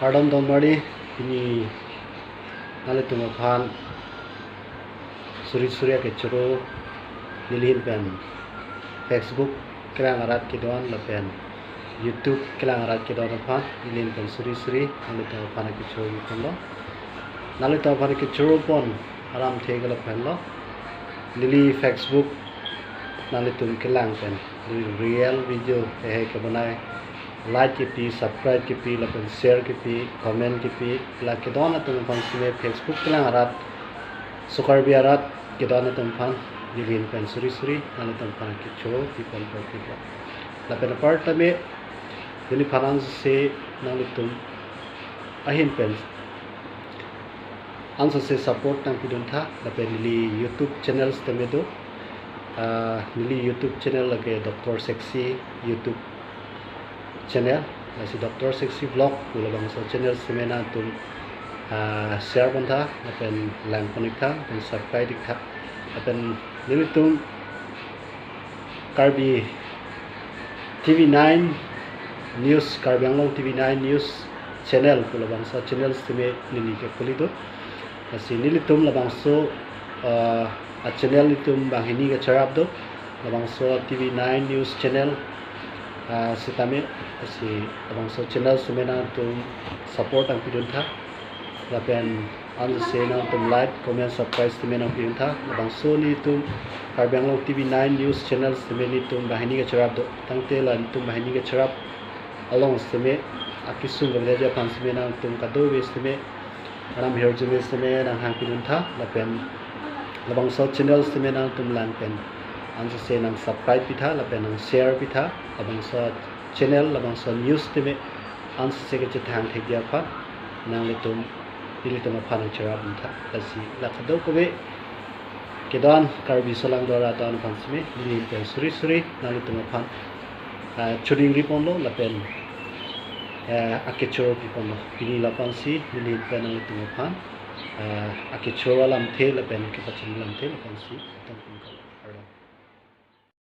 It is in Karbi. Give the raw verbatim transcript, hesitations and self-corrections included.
Kardom don mari, pini nanglitum aphan suri suri akechoro, nelihin pen Facebook kelang arat kedo-an lapen YouTube kelang arat kedo-an aphan nelihin pen suri suri nanglitum aphan akechoro ponlo. Nanglitum aphan akechoro pon alamthe ke lahenlo. Neli Facebook nanglitum kelang pen, neli reel video heihei kebonai, like kepi, subscribe kepi, lapen share kepi, comment kepi, la kedo-an atum aphan sime Facebook kelang arat, so Karbi arat kedo-an atum aphan nelihin pen suri suri nanglitum aphan akechoro pipon pipon. Lapen apar tame neliphan ansose nanglitum ahin pen ansose support nangpidun tha, lapen neli YouTube channels tame do. Ah, neli YouTube channel lake Doctor Sexy YouTube channel, lasi Doctor Sexy Vlog pu labangso channel sime nangtum, ah, share pon tha, lapen lang pon ik tha, lapen subscribe ik tha, lapen nelitum Karbi T V nine News, Karbi Anglong T V nine News Channel pu labangso channel sime neli ke kuli do. Lasi nelitum labangso, ah, a channel nelitum banghini kacharap do, labangso T V nine News Channel, ah, sitame, lasi labangso channel sime nangtum support nangpidun tha, lapen ansose nangtum like, comment, subscribe sime nangpidun tha. Labangso nelitum Karbi Anglong T V nine News Channel sime nelitum banghini kacharap do. Tangte la nelitum banghini kacharap along sime akesung keveji aphan sime nangtum kadokave sime, aram hirjume sime nanghangpidun tha, lapen labangso channel sime nangtum lang pen ansose nang subscribe pi tha, lapen nang share pi tha, labangso channel, labangso news tame ansose kachethang thekji aphan nanglitum, nelitum aphan nangcherap tha. Lasi la kadokave kedo-an Karbi aso lang do-an arat aphan sime nelihin pen suri suri nanglitum aphan, ah, choningri ponlo lapen, eh, akechoro pi ponlo. Pini lapu-ansi nelihin pen nanglitum aphan, ah, akechoro alamthe lapen kepachini alamthe lapu-ansi tong pon kalo.